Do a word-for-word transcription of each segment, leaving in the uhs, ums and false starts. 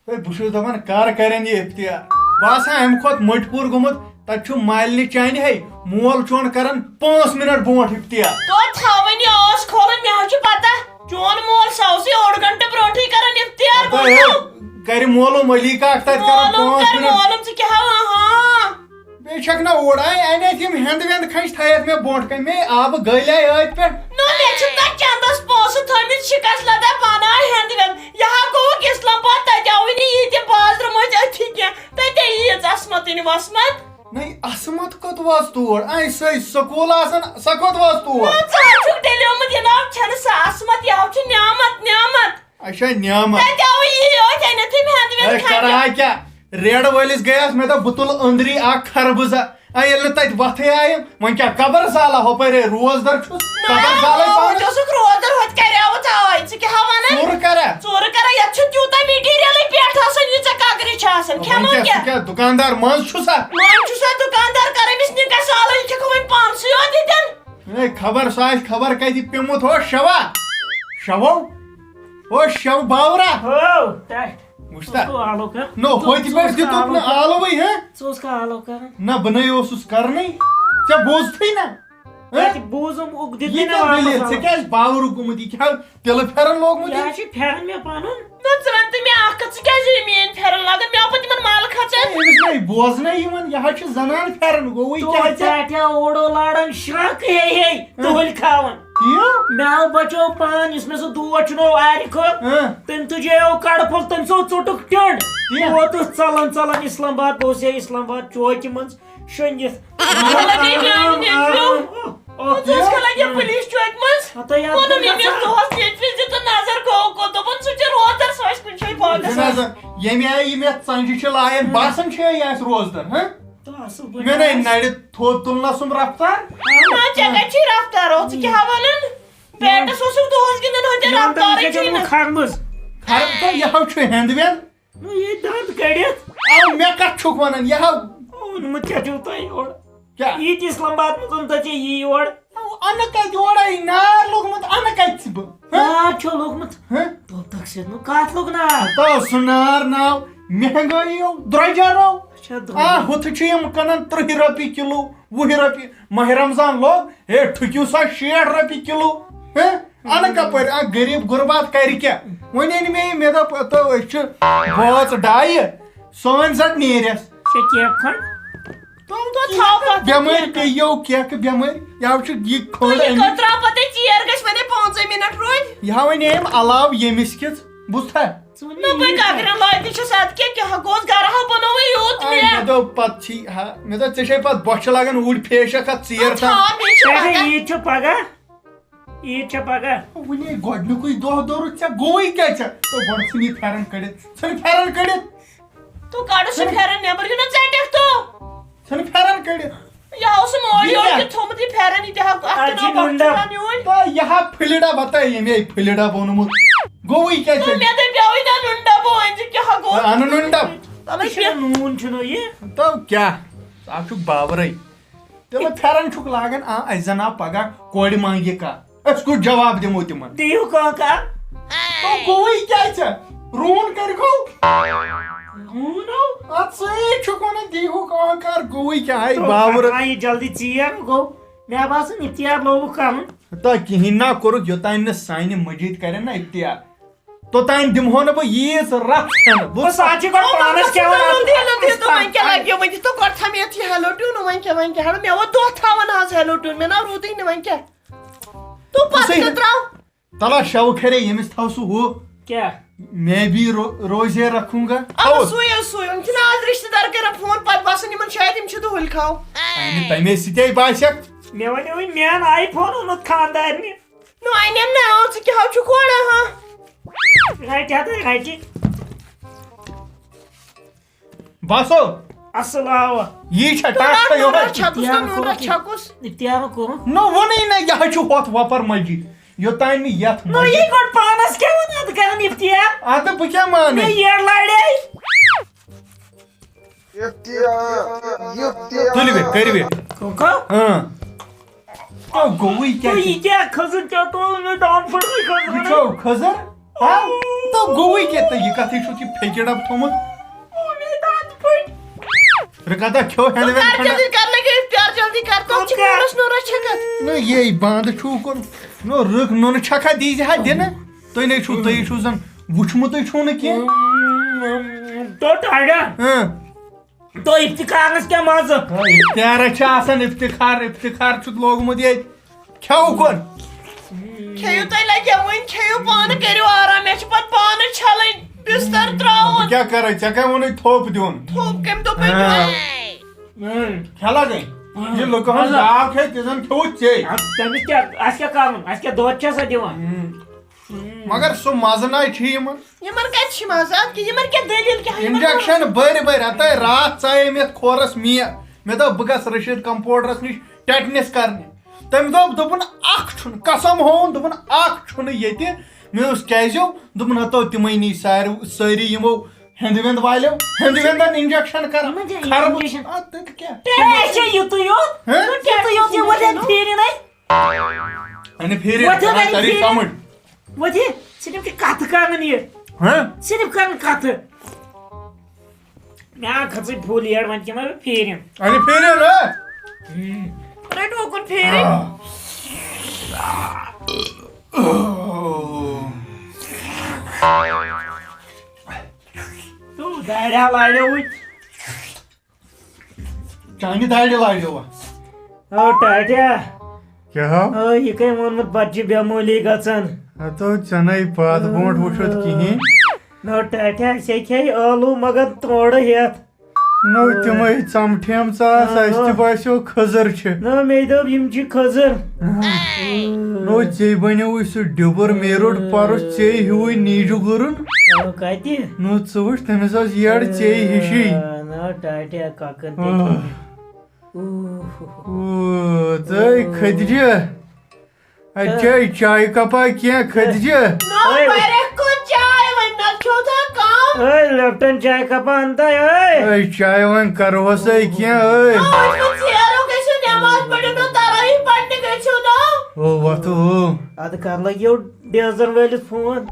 تہٕ بہٕ چھُس دَپان، کَر کَرن یہِ اِفتِیار؟ بہٕ آسہٕ ہا اَمہِ کھۄتہٕ مٔٹۍ پوٗر گوٚمُت، تَتہِ چھُ مالنہِ چانہِ ہے مول چون کَران پانٛژھ مِنٹ برونٛٹھ اِفتِیار۔ تو تھاوٕنۍ یہِ ٲس کھولٕنۍ، مےٚ حظ چھُ پَتہ، چون مول سُہ اوسُے اوٚڑ گھنٹہٕ برونٛٹھٕے کَران اِفتِیار، پَتہٕ بوٗزتھو؟ ہے کَرِ مولوٗم علی کاک تَتہِ کَران مولوٗم پانٛژھ کَرِ مِنٹ۔ مولوٗم، ژٕ کیٛاہ ہاوان، ہاں؟ بیٚیہِ چھَکھ نا اوٚڑ، اَے اَنہِ اَتہِ یِم ہٮ۪نٛد وٮ۪نٛد کھَنٛجہِ تھایَتھ مےٚ برونٛٹھ کَنہِ، مے آبہٕ گٔلۍ آے أتھۍ پٮ۪ٹھ۔ نہ، مےٚ چھِ تَتھ چندَس پونٛسہٕ تھٲومٕتۍ شِکَس لَدان پانہٕ، آے ہٮ۪نٛد وٮ۪نٛد۔ یہِ ہا گوٚوُکھ اِسلام آباد، تَتہِ آوٕے نہٕ ییٖتیٛاہ بازرٕ مٔنٛزۍ أتھی کینٛہہ، تَتے ییٖژ عصمت یِنہِ وصمت۔ نَے، عصمت کوٚت وٲژ تور؟ اَے، سۄے سکوٗل آسان، سۄ کوٚت وٲژ تور؟ نہ، ژٕ ہا چھُکھ ڈیلیومُت یہِ ناو کھٮ۪نہٕ سا عصمت، یہِ ہا چھُ نعمت، نعمت۔ اچھا، نعمت۔ تَتہِ آوٕے یی یوت أنِتھ، یِم ہٮ۪نٛد وٮ۪نٛد اے، کھنٛجہِ۔ کَرٕ ہا کیٛاہ؟ ریڈ وٲلِس گٔیَس، مےٚ دوٚپ، بہٕ تُلہٕ أنٛدری اَکھ خربٕزہ۔ اے، ییٚلہِ نہٕ تَتہِ وَتھٕے آیہِ، وۄنۍ کیٛاہ قبر زالہ؟ ہۄپٲرۍ ہے روزدر چھُس، قبر زالَے نہ، پانَس۔ ژٕ اوسُکھ روزدر، ہوٚتہِ کَریوُتھ آوَے، ژٕ کیٛاہ ہا وَنان؟ ژوٗرٕ کَرا؟ ژوٗرٕ کَرا، یَتھ چھُ تیوٗتاہ میٹیٖریَلٕے پٮ۪ٹھ آسان، یہِ ژےٚ کَگرِ چھِ آسان، وۄنۍ کھٮ۪مو کیٛاہ، کیٛاہ؟ سُہ کیٛاہ دُکاندار منٛز چھُسا؟ منٛز چھُسا دُکاندار کَران، أمِس نِکَس آلَے، یہِ کھٮ۪کھ وۄنۍ پانسٕے یوت ییٚتٮ۪ن۔ ہے، خبر سُہ آسہِ خبر کَتہِ پیوٚمُت، ہو شوا، شوو، ہو شو باورا۔ ہو، ٹَٹھ۔ وٕچھتا؟ ژٕ اوسُکھ آلو کَران۔ نو، ژٕ ہوٚتہِ اوسُکھ پٮ۪ٹھ دِتُکھ آلو نہٕ کَران۔ آلوٕے، ہہ؟ ژٕ اوسُکھ آلو کَران۔ نہ، بہٕ نَے اوسُس کَرنٕے۔ ژےٚ بوٗزتھٕے نہ؟ ہہ؟ اَتہِ بوٗزُم، اُک دیُت یہِ مےٚ کیٛاہ واپَس دٔلیٖل؟ ژےٚ آلو۔ کیٛازِ باورُک گوٚمُت؟ یہِ کیٛاہ تِلہٕ پھٮ۪رن لوگمُت یہِ یہِ؟ ہا چھُ پھٮ۪رن مےٚ پَنُن۔ نہ، ژٕ وَن تہٕ مےٚ اَکھ کَتھ، ژٕ کیٛازِ یہِ میٛٲنۍ پھٮ۪رن لاگان؟ مےٚ آو پَتہٕ یِمَن مَل کھژان۔ أمِس نَے بوزنَے یِوان، یہِ حظ چھُ زَنان پھٮ۪رن، گوٚوُے تو کیٛاہ ژےٚ؟ ژاٹیا اوڑو لاران شرٛکھ، ہے، ہے، ہہ۔ تُہُلۍ کھاوان۔ یہِ؟ مےٚ آو بَچو پان، یُس مےٚ سُہ دود چھُنو آرِ کھوٚت، ہہ۔ تٔمۍ تُجیو کَڑٕ پھوٚل، تٔمۍ سُہ ژوٚٹُکھ ٹیوٚنٛڈ۔ یہِ؟ بہٕ ووتُس ژَلان ژَلان اِسلام آباد، بہٕ اوسُس ہے اِسلام آباد چوکہِ منٛز۔ شۄنٛگِتھ۔ خبر لگے میٛانہِ نیٚچوِ۔ آ، آ، آ۔ ژٕ اوس خبر لگے پُلیٖس چوکہِ منٛز۔ ہتا یَتھ ووٚنُم گوٚو ییٚمِس گژھان۔ دۄہَس نیٚچوِس زِ ژٕ نظر گوٚو کوٚت، دوٚپُن سُہ چھُ روزدَر، سُہ آسہِ کُنہِ جایہِ باغَس منٛز۔ نظر، ییٚمہِ آیہِ یہِ مےٚ ژَنجہِ چھِ لایان، باسان چھُ یہِ آسہِ روزدَر، ہہ؟ تہٕ اَصٕل پٲٹھۍ مےٚ نَے آس۔ نَرِ تھوٚد تُلنَس سُم رفتار۔ نہ، ژےٚ کَتہِ چھُے رفتار؟ ہو، ژٕ کیٛاہ وَنان؟ بیٹَس اوسُکھ دۄہَس گِنٛدان، ہُتہِ مےٚ ووٚن تۄہہِ، رفتارٕے یہِ کیٛاہ چھُے چھُ نہٕ۔ کھَرمٕژ؟ خراب تہٕ یہِ ہا چھُ ہٮ۪نٛد وٮ۪نٛد۔ نہ، یہِ دنٛد کٔڑِتھ۔ آو مےٚ کتھ چھُکھ ونان؟ یہِ ہا۔ اوٚنمُت کیٛاہ چھُو تۄہہِ یورٕ؟ کیٛاہ؟ یہِ تہِ اسلام آباد منٛز اوٚن تۄہہِ ژےٚ یی یورٕ۔ او، انہٕ کتہِ یورے؟ نار لوٚگمُت، انہٕ کتہِ ژٕ بہٕ؟ ہہ؟ نار چھو لوٚگمُت؟ ہہ؟ توٚب تک سۭتۍ نہٕ کتھ لوٚگ نار۔ تہٕ سُہ نار ناو مہنگٲیی او، درٛۄجر او۔ اچھا، آ، درٛۄجر۔ ہُتھٕ چھِ یِم کٕنان ترٕٛہہِ رۄپیہِ کِلوٗ، وُہہِ رۄپیہِ۔ ماہِ رمضان لوٚگ، ہے، ٹھُکِو سا شیٹھ رۄپیہِ کِلوٗ۔ ہہ؟ انہٕ کپٲرۍ؟ اکھ غریب غربات کرِ کیٛاہ؟ وۄنۍ أنۍ مےٚ یہِ، مےٚ دوٚپ، تو أسۍ چھِ بٲژ ڈایہِ، سٲنۍ زٹ نیرٮ۪س۔ ژےٚ کیک کھنٛڈ؟ تِم تو تھاو پتہٕ بٮ۪مٲرۍ کیک۔ پیٚیو کیک بٮ۪مٲرۍ، یَوٕ چھُ یہِ کھنٛڈ تہٕ یہِ أمِس۔ کٔژ ترٛاو پتہٕ ژیر گژھِ وۄنۍ پانٛژے منٹ روٗدۍ؟ یہِ ہاوٕنۍ أمۍ علاوٕ ییٚمِس کِژھ، بوٗزتھا؟ ژٕ وَن مےٚ نہ، بٔے یہِ کیٛاہ؟ کاکرٮ۪ن لٲگۍ تہِ چھِ سا اَدٕ کیٛاہ، کیٛاہ گوٚژھ گرٕ ہا بنووُے یوٗت آے، مےٚ۔ مےٚ دوٚپ پتہٕ چھی ہا، مےٚ دوٚپ ژےٚ چھے پتہٕ بۄچھِ لگان اوٗرۍ پھیش اکھ ہتھ ژیر تھاو۔ تھاو، مےٚ چھِ پٮ۪ٹھٕ پتہ۔ عیٖد چھِ پگاہ۔ عیٖد چھےٚ پگاہ۔ وُنی گۄڈٕنیُکُے دۄہ دوٚرُتھ ژےٚ، گوٚوٕے کیٛاہ ژےٚ؟ تو گۄڈٕ ژھٕن یہِ پھٮ۪رن کٔڑِتھ، ژھٕن پھٮ۪رن کٔڑِتھ۔ تو کڑُس یہِ پھٮ۪رن نٮ۪بر، یہِ نہ ژٹکھ تو۔ ژھٕن پھٮ۪رن کٔڑِتھ۔ یہِ اوس مول یہِ یور کیٛاہ؟ تہِ تھوٚمُت یہِ پھٮ۪رن، یہِ تہِ ہا اَتھ اَتھ چھِ تہِ ناو نُن ڈَبہٕ۔ پۄختہٕ یہِ ہا پھٕلہِ ڈَبہٕ، ہتا ییٚمے پھٕلہِ ڈَبہٕ اوٚنمُت۔ گوٚوٕے کیٛاہ تو ژےٚ؟ مےٚ دَپیٛاوٕے نا نُن ڈَبہٕ أنۍ زِ، کیٛاہ ہا گوٚو؟ اَنہٕ نُن ڈَبہٕ۔ تَلے یہِ چھُنہ کیٛاہ؟ نوٗن چھُنہ یہِ۔ تو کیٛاہ؟ ژٕ ہا چھُکھ باورَے۔ تیٚلہِ پھٮ۪رن چھُکھ لاگان، آ، اَسہِ زَن آو پگاہ کورِ مانگہِ کانٛہہ۔ أسۍ کُس جواب دِمو تِمن؟ دِیِو کانٛہہ کانٛہہ۔ تو گوٚوٕے کیٛاہ ژےٚ؟ روٗن کَرِ گوٚو؟ روٗن ہو؟ اَتھ سۭتۍ چھُکھ وَنان دِیہُکھ کانٛہہ کَر گوٚوٕے کیٛاہ؟ ہے تو باورٕ۔ پَتہٕ آیہِ جلدی ژیر گوٚو۔ مےٚ باسان اِفتِیار لوگُکھ کَرُن۔ تو کِہیٖنۍ نا کوٚرُکھ، یوٚتام نہٕ سانہِ مجیٖد کَرن نا اِفتِیار۔ توٚتام دِمہو نہٕ بہٕ ییٖژ رَژھ کھٮ۪نہٕ۔ بہٕ بہٕ سا چھِ گۄڈٕ پانَس کھٮ۪وان۔ نہ، نہ، نہ، نہ، نہ، وۄنۍ کیٛاہ لَگیو؟ وۄنۍ دِتو گۄڈٕ تھَم ییٚتھی ہٮ۪لو ٹیوٗن، وۄنۍ کیٛاہ، وۄنۍ کیٛاہ، ہٮ۪لو، مےٚ ووٚن دۄہ تھاوَن آز ہٮ۪لو ٹیوٗن، مےٚ نہ روٗدٕے نہٕ، وۄنۍ کیٛاہ؟ تو پَتہٕ ژٕے کیٛاہ ترٛاو؟ تَلہ شَوٕ کھرے ییٚمِس تھاو سُہ ہُہ۔ کیٛاہ؟ میں بھی رو-، روزے رکھوں گا۔ اَوا، تھاوُس۔ سُے حظ، سُے۔ یِم چھِنہٕ آز رِشتہٕ دار کَران فون، پَتہٕ باسان یِمَن شاید یِم چھِ دُہٕلۍ کھاو۔ اَمہِ تَمے سۭتۍ باسٮ۪کھ۔ مےٚ وَنیو وۄنۍ مین آی فون اوٚنمُت خانٛدارنہِ۔ نو، اَنٮ۪م نا، ژٕ کیٛاہ ہاو چھُکھ وَنان، ہا؟ رَٹہِ ہا تہٕ رَٹہِ۔ باسو۔ اَصٕل آوا۔ یی چھا ٹَکھ تہٕ یِہوٚے؟ نوٗن رَچھا کُس تہٕ اِختیار نوٗن کوٚرُکھ۔ رَچھا کُس؟ اِختیار کوٚرُکھ۔ نو، ووٚنُے نہ، یہِ ہا چھُ ہۄتھ وۄپَر مجیٖد۔ یوٚتام نہٕ یَتھ نو، مجیٖد یہِ گۄڈٕ پانَس کیٛاہ وَنان، اَدٕ کَرَن اِختیار؟ اَدٕ بہٕ کیٛاہ مانہٕ؟ مےٚ یٔڈ لَڑے۔ اِختیار، اِختیار۔ تُلِو، کٔرِو۔ کوکو؟ اۭں۔ او، گوٚوٕے کیٛاہ تو چھُ؟ یہِ کیٛاہ کھٔزٕر کیٛاہ تُل مےٚ دان پھٔٹمٕے کھٔزٕر؟ یہِ چھو کھٔزٕر؟ ہا؟ گوٚوُے کیٛاہ تہٕ یہِ کَتھٕے چھُتھ یہِ پھیٚکہِ ڈَبہٕ تھوٚمُت؟ رِکاتا کھیو ہٮ۪نٛد وٮ۪نٛد کھنٛڈا۔ جلدی کر لگے اختیار، جلدی کر۔ تِم چھِ نوٗرَس نوٗرَس چھَکان۔ نہ، یے بانٛدٕ چھُو کوٚر۔ نہ، رٕکھ نُنہٕ چھَکھا دیٖزِ ہا دِنہٕ؟ تُہۍ نے چھُو، تُہۍ چھُو زَن وٕچھمُتٕے چھُو نہٕ کینٛہہ۔ تو ٹاڈا۔ اۭں۔ تو افتخارس کیٛاہ مزٕ؟ اختیارا چھِ آسان افتخار، افتخار چھُتھ لوگمُت ییٚتہِ۔ کھیو کُن۔ کھیٚیِو تُہۍ لگیو، وۄنۍ کھیٚیِو پانہٕ، کٔرِو آرام، مےٚ چھِ پتہٕ پانہٕ چھلٕنۍ، بستر تراوُن۔ بہٕ کیٛاہ کرے؟ ژےٚ کیٛاہ ووٚنُے تھوٚپ دیُن؟ تھوٚپ کٔمۍ دوٚپ مےٚ ہاں۔ دیُن؟ کھٮ۪لا گٔے؟ یہِ لُکہٕ ہُنٛد مزٕ۔ گاو کھیٚتھ، تہِ زن کھیوٚوُ ژے۔ اَدٕ تٔمِس کیٛاہ، اَسہِ کیٛاہ کرُن؟ اَسہِ کیٛاہ دۄد چھا سۄ دِوان؟ مگر سُہ مزٕ نہ چھُ یِمن۔ یِمن کتہِ چھِ مزٕ؟ اَدٕ کیٛاہ، یِمن کیٛاہ دٔلیٖل کیٛاہ؟ یِمن انجیکشن بٔرۍ بٔرۍ، ہتٲے راتھ ژایے مےٚ کھورس میٖر۔ مےٚ دوٚپ بہٕ گژھٕ رشیٖد کمپاوڈرس نِش ٹیٹنس کرنہِ۔ تٔمۍ دوٚپ، دوٚپُن، اکھ چھُنہٕ، قسم ہووُن، دوٚپُن، اکھ چھُنہٕ ییٚتہِ۔ مےٚ اوس کیٛازِ؟ دوٚپُن، ہتو تِمے نی سارِ-، سٲری یِمو ہٮ۪نٛدٕ وٮ۪نٛدٕ والیو، ہٮ۪نٛدٕ وٮ۪نٛدن انجیکشن کران۔ یِمن چھِ خربہٕ۔ انجیکشن۔ آ، تہٕ کیٛاہ؟ ہے، یہِ چھےٚ یُتُے یوت، ہہ؟ یُتُے یوت، یہِ وۄنۍ پھیرِ نَے۔ اَنہِ پھیرِ، وۄتھ حظ، آ، اَنہِ تَرِ پھیرِ۔ سمجھ۔ وۄتھ یہِ، صرف چھِ کتھٕ کران یہِ۔ ہہ؟ صرف کران کتھٕ۔ مےٚ آ کھٔژٕے پھُل یٔڈ، وۄنۍ کیٛاہ ما پھیرِم؟ اَنہِ پھیرِ، ہہ؟ ہم۔ رٔٹِو اُکُن پھیرِ۔ آ۔ تو داریا لاڑیو وٕنۍ۔ چانہِ دارِ لاڑیو۔ او ٹاٹیا۔ کیٛاہ ہا؟ او، یہِ کٔمۍ ووٚنمُت پتہٕ چھِ بٮ۪مٲلی گژھان؟ ہتو ژےٚ نے پتھ برونٛٹھ وٕچھُتھ کِہیٖنۍ۔ نو ٹاٹیا، أسۍ ہے کھیٚیہِ ٲلوٕ مگر تورٕ ہٮ۪تھ۔ نو تِمے ژمٹھیمژٕ آسہٕ، اَسہِ تہِ باسیو کھٔزٕر چھِ۔ نو مے دوٚپ یِم چھِ کھٔزٕر۔ نو ژے بنیووُے سُہ ڈِبُر، مے روٚٹ پرُس ژے ہیوٗوُے نیٖجہِ گُرُن۔ او کتہِ؟ نو ژٕ وٕچھ تٔمِس ٲس یٔڈ ژے ہِشی۔ آ، نو ٹاٹیا کۄکر تہِ آہ۔ کھیٚیہِ۔ اوہ۔ او، ژے کھٔتجہِ۔ اَتہِ چھے چایہِ کپا کینٛہہ کھٔتجہِ۔ نو، ہے۔ واریاہ کھوٚت چاے، وۄنۍ نہ کھیوٚو تھا کم۔ ہے، لیپٹن چایہِ کپا اَنتا، ہے۔ ہے، چایہِ وۄنۍ کرہوسے کینٛہہ، ہے۔ نو، وۄنۍ چھُ ژیرو گٔژھِو نٮ۪ماز پٔرِو، نو، تراویح پرنہِ گٔژھِو، نو۔ او، وۄتھو، او۔ ادٕ کر لگیو ڈیزن وٲلِس فون۔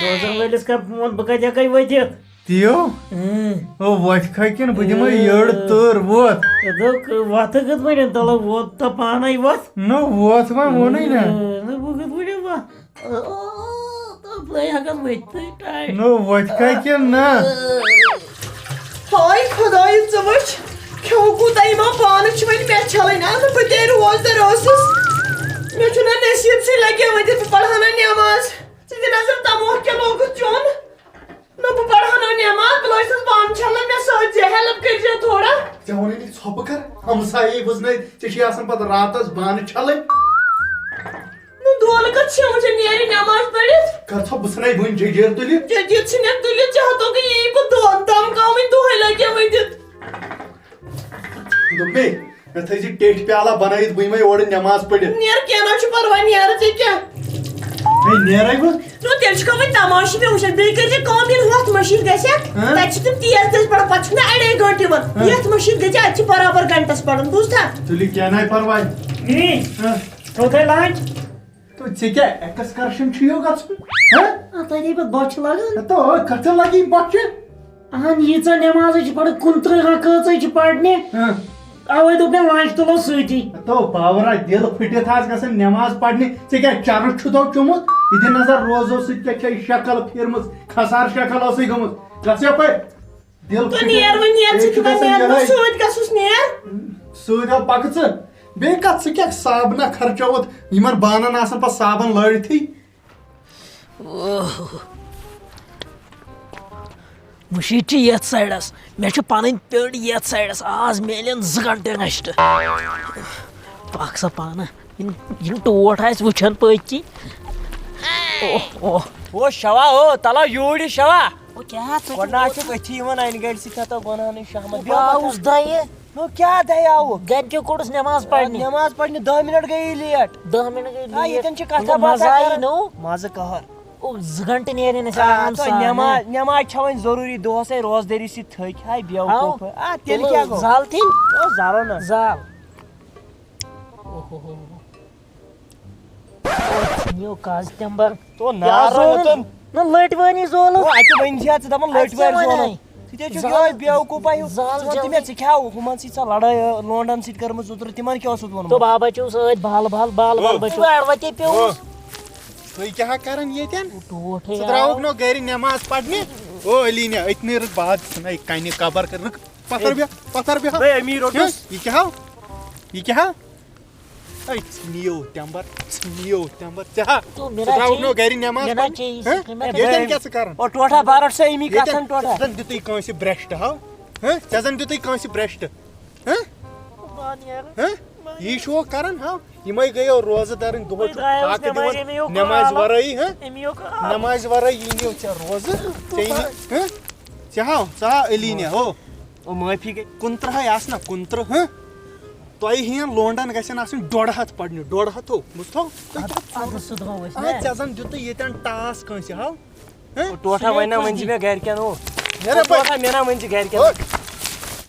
ڈیزن وٲلِس کر فون، بہٕ کتہِ ہٮ۪کے ؤتھِتھ؟ تِیو؟ اۭں۔ او، وۄتھِ کھا کِنہٕ بہٕ دِمے یٔڑ تٔر وۄتھ؟ دوٚپُکھ، وۄتھٕ کِتھ پٲٹھۍ؟ تَلہ ووت تہٕ پانے وۄتھ۔ نہ، وۄتھ وۄنۍ ووٚنُے نہ۔ اۭں، نہ، بہٕ کِتھ پٲٹھۍ وۄتھ؟ او، تہٕ بہٕ ہٮ۪کَن ؤتھِتھٕے ٹاٹھۍ۔ نہ، وۄتھِ کھا کِنہٕ نہ؟ ہاے خۄدایہِ، ژٕ وٕچھ، کھیوٚو کوٗتاہ یِمو پانہٕ چھِ وۄنۍ مےٚ چھَلٕنۍ۔ اَدٕ بہٕ تہِ روزدَر ٲسٕس، مےٚ چھُنہ نصیٖبسٕے لَگہِ وۄنۍ تہِ، بہٕ پَرٕ ہا نہ نٮ۪ماز۔ ژٕ دِ نظر تموکھ کیٛاہ لوگُتھ چیوٚن۔ نہ، بہٕ پرہا نہٕ نٮ۪ماز، بہٕ لٲجِس بانہٕ چھلنہِ، مےٚ سۭتۍ زِ help کٔرۍ زِ تھوڑا۔ ژےٚ ووٚنُے نہٕ ژھۄپہٕ کر، ہمسایے بوزنٲے، ژےٚ چھُے آسان پتہٕ راتس بانہٕ چھلٕنۍ۔ نہ، دولہٕ کتھ چھِ وٕنہِ، ژےٚ نیرِ نٮ۪ماز پٔرِتھ۔ کر ژھۄپہٕ، بہٕ ژھٕنَے وٕنۍ جٔجیٖر تُلِتھ۔ جٔجیٖر چھِ مےٚ تُلِتھ، ژےٚ ہتو گٔے یی بہٕ دۄن دمکاوٕنۍ دۄہے لگہِ مےٚ دِتھ۔ دوٚپمَے، مےٚ تھٲیزِ ٹیٚٹھۍ پیالہ بنٲیِتھ، بہٕ یِمَے اورٕ نٮ۪ماز پٔرِتھ۔ نیر، کینٛہہ نہ چھُ پرواے، نیر ژٕ کیٛاہ؟ ہے، نیرَے بہٕ۔ نو، تیٚلہِ چھُکھ وۄنۍ تماشہٕ مےٚ وٕچھان۔ بیٚیہِ کٔرۍ زِ کٲم، ییٚلہِ ہۄتھ مٔشیٖد گژھِ، ہہ؟ تَتہِ چھِ تِم تیز تیز پران، پتہٕ چھُکھ نہ اَڑے گٲنٛٹہٕ یِوان۔ ہہ؟ یَتھ مٔشیٖد گژھِ، اَتہِ چھِ برابر گھنٹس پران، بوٗزتھا؟ تُلہِ کینٛہہ نَے پرواے۔ ہہ؟ تھوٚو تۄہہِ لانچ؟ تو ژےٚ کیٛاہ excursion چھُ یو گژھُن؟ ہہ؟ آ، تۄہہِ دے پتہٕ بۄچھِ لگان۔ تو کتھٕ لگی بۄچھِ؟ اہن، ییٖژاہ نٮ۪مازٕے چھِ پران، کُنترٕہ رکٲژٕے چھِ پرنہِ۔ ہہ۔ اوے دوٚپ مےٚ لنچ تُلو سۭتی۔ تو باورا دِل پھٕٹِتھ آز گژھن نٮ۪ماز پرنہِ۔ ژےٚ کیٛاہ چرٕس چھُ تو چوٚمُت؟ یہِ دِ نظر روزو سۭتۍ کیٛاہ چھےٚ شکل پھیٖرمٕژ، خسار شکل ٲسٕے گٔمٕژ۔ گژھ یپٲرۍ۔ دِل تہٕ پھٕٹِتھ۔ نیر وۄنۍ نیر، ژٕ ییٚکیٛاہ چھُکھ گژھن وۄنۍ نیرُن، یِہوٚے۔ سۭتۍ گژھُس نیر۔ سۭتۍ آو پکہٕ ژٕ۔ بیٚیہِ کتھ، ژٕ کیٛاہ صابنہ خرچووُتھ؟ یِمن بانن آسان پتہٕ صابن لٲرتھٕے۔ اوہ۔ مُشِتھ چھِ یَتھ سایڈَس، مےٚ چھِ پَنٕنۍ پیٔنٛڈ یَتھ سایڈَس، آز میلن زٕ گھنٹہٕ rest۔ پَکھ سا پانہٕ، یِم، یِم ٹوٹھ آسہِ وٕچھان پٔتۍ کِنۍ۔ اوہ، اوہ۔ او شوا، او، تَلہ یوٗرۍ یہِ شوا۔ او کیٛاہ ژٕ چھُکھ گۄڈٕ نہ چھُکھ أتھی یِوان اَنہِ گَرِ سۭتۍ ہَتو گۄناہَن ہِنٛز شہمت۔ بہٕ آوُس دَیہِ۔ نو کیٛاہ دَیہِ آوُکھ؟ گَرِکیو کوٚڑُس نٮ۪ماز پَرنہِ۔ نٮ۪ماز پَرنہِ دَہ مِنَٹ گٔیی late۔ دَہ مِنَٹ گٔیی آ، late۔ ییٚتٮ۪ن چھِ کَتھا مطلب، مَزٕ باتھا آیی کَران۔ نو؟ مَزٕ قہر۔ او، زٕ گھنٹہٕ نیرِ نہٕ آ، آرام تو سان، نٮ۪ماز، نہ؟ نٮ۪ماز چھےٚ وۄنۍ ضروٗری دۄہَس ہے روزدٲری سۭتۍ تھٔکۍ۔ ہاے بیوقوٗف۔ آ، تیٚلہِ کیٛاہ گوٚو؟ زال تھِنۍ؟ او، زالو نہ۔ زال۔ اوہو۔ او، ژھٕنِو کاز تمبر۔ تو کیٛاہ نار زون؟ روٚنگتن۔ نہ لٔٹۍ وٲنی زولُکھ۔ اَتہِ ؤنۍ زِ ژٕ دَپان لٔٹۍ اَتہِ کیٛاہ وارِ وَنان؟ زولُکھ۔ ژٕ تہِ چھُکھ یِہوٚے بیوقوٗفا ہیوٗ۔ ژٕ وَن تہِ مےٚ، ژٕ کیٛاہ ہُمَن سۭتۍ ژےٚ لڑٲے، ٲ، لونڈَن سۭتۍ کٔرمٕژ اوترٕ، تِمَن کیٛاہ اوسُتھ ووٚنمُت؟ تو بابا چھُ سۭتۍ بال بال بال بال بچو۔ گاڑ وَتے پیوٚوُس۔ تُہۍ کیٛاہ کران ییٚتٮ۪ن؟ ٹوٹھ ہے ژٕ آو۔ ترٛاوُکھ نو گرِ نٮ۪ماز پرنہِ؟ او علی نے، أتۍ نہٕ رٕکھ باد ژھٕنَے کنہِ قبر کر رٕکھ۔ پتھر بیٚہہ، پتھر بیٚہہ۔ بے أمیٖر روٚٹُس۔ ہہ؟ یہِ کیٛاہ ہاو؟ یہِ کیٛاہ ہاو؟ اے، ژھٕنِو تٮ۪مبر، ژھٕنِو تٮ۪مبر۔ ژےٚ ہا؟ تو ژٕ میرا ترٛاوُکھ چاہیے، نو گرِ نٮ۪ماز میرا پرنہِ؟ چاہیے، ہہ؟ سُہ کٕمہ ییٚتٮ۪ن کیٛاہ ژٕ کران؟ او ٹوٹھا بارٹ سا أمی ییٚتٮ۪ن کتھن ٹوٹھا۔ ژےٚ زن دیُتُے کٲنٛسہِ برٛشٹ ہاو؟ ہہ؟ ژےٚ زن دیُتُے کٲنٛسہِ برٛشٹ؟ ہہ؟ ہہ؟ یی چھُو کران ہاو؟ یِمے گٔیو روزٕ درٕنۍ دۄہے چھُ بٕے درٛایوس فاقہٕ نٮ۪مازِ، دِوان۔ أمۍ یوٚک نٮ۪مازِ آو۔ ورٲیی، ہہ؟ أمۍ یوٚک آو۔ نٮ۪مازِ ورٲے یی نِو ژےٚ روزٕ۔ ژےٚ یی نہٕ، ہہ؟ ژےٚ ہاو، ژٕ ہا علی نے، ہو۔ او معٲفی گٔے۔ کُنترٕہے آسہٕ نا، کُنترٕہ، ہہ؟ تۄہہِ ہِوٮ۪ن لونڈن گژھن آسٕنۍ ڈۄڈ ہتھ پرنہِ، ڈۄڈ ہتھ ہو۔ بوٗزتھو؟ تُہۍ کیٛاہ اَدٕ سُہ دۄہ ٲسۍ آ، نا۔ ژےٚ زن دیُتُے ییٚتٮ۪ن ٹاس کٲنٛسہِ، ہاو؟ ہہ؟ او ٹوٹھا وۄنۍ نا ؤنۍ زِ مےٚ گرِکٮ۪ن او۔ نیرا پتہٕ۔ ٹوٹھا مےٚ نا ؤنۍ زِ گرِکٮ۪ن۔ او،